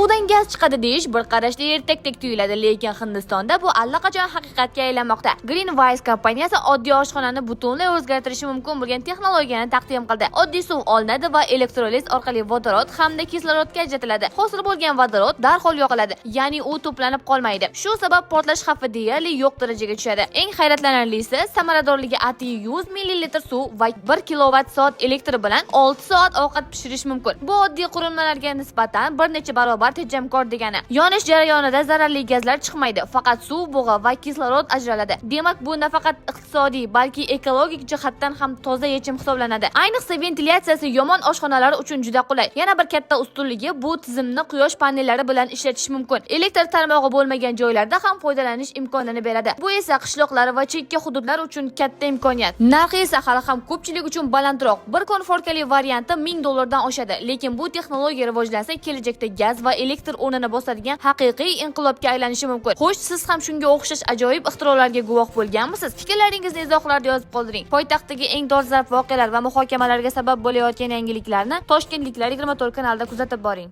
Suvdan gaz chiqadi deyish bir qarashda ertakdek tuyuladi, lekin Hindistonda bu allaqachon haqiqatga aylanmoqda. Greenwise kompaniyasi oddiy oshxonani butunlay o'zgartirishi mumkin bo'lgan texnologiyani taqdim qildi. Oddiy suv olinadi va elektroliz orqali vodorod hamda kislorodga ajratiladi. Hosil bo'lgan vodorod darhol yoqiladi, ya'ni u to'planib qolmaydi. Shu sabab portlash xavfi deyarli yo'q darajaga tushadi. Eng hayratlanarlisi, samaradorligi: atigi 100 ml suv va 1 kilovat soat elektr bilan 6 soat ovqat pishirish mumkin. Bu oddiy qurilmalarga nisbatan bir necha barobar tejamkor degani. Yonish jarayonida zararli gazlar chiqmaydi, faqat suv bug'i va kislorod ajraladi. Demak, bu nafaqat iqtisodiy, balki ekologik jihatdan ham toza yechim hisoblanadi. Ayniqsa ventilyatsiyasi yomon oshxonalar uchun juda qulay. Yana bir katta ustunligi, bu tizimni quyosh panellari bilan ishlatish mumkin. Elektr tarmog'i bo'lmagan joylarda ham foydalanish imkonini beradi. Bu esa qishloqlar va chekka hududlar uchun katta imkoniyat. Narxi esa hali ham ko'pchilik uchun balandroq. Bir konforkali varianti 1000 dollardan oshadi, lekin bu texnologiya rivojlansa, kelajakda gaz va elektr o'rnini bosadigan haqiqiy inqilobga aylanishi mumkin. Xo'sh, siz ham shunga o'xshash ajoyib ixtirolarga guvoh bo'lganmisiz? Fikrlaringizni izohlarda yozib qoldiring. Poytaxtdagi eng dolzarb voqealar va muhokamalarga sabab bo'layotgan yangiliklarni Toshkentliklar 24 kanalida kuzatib boring.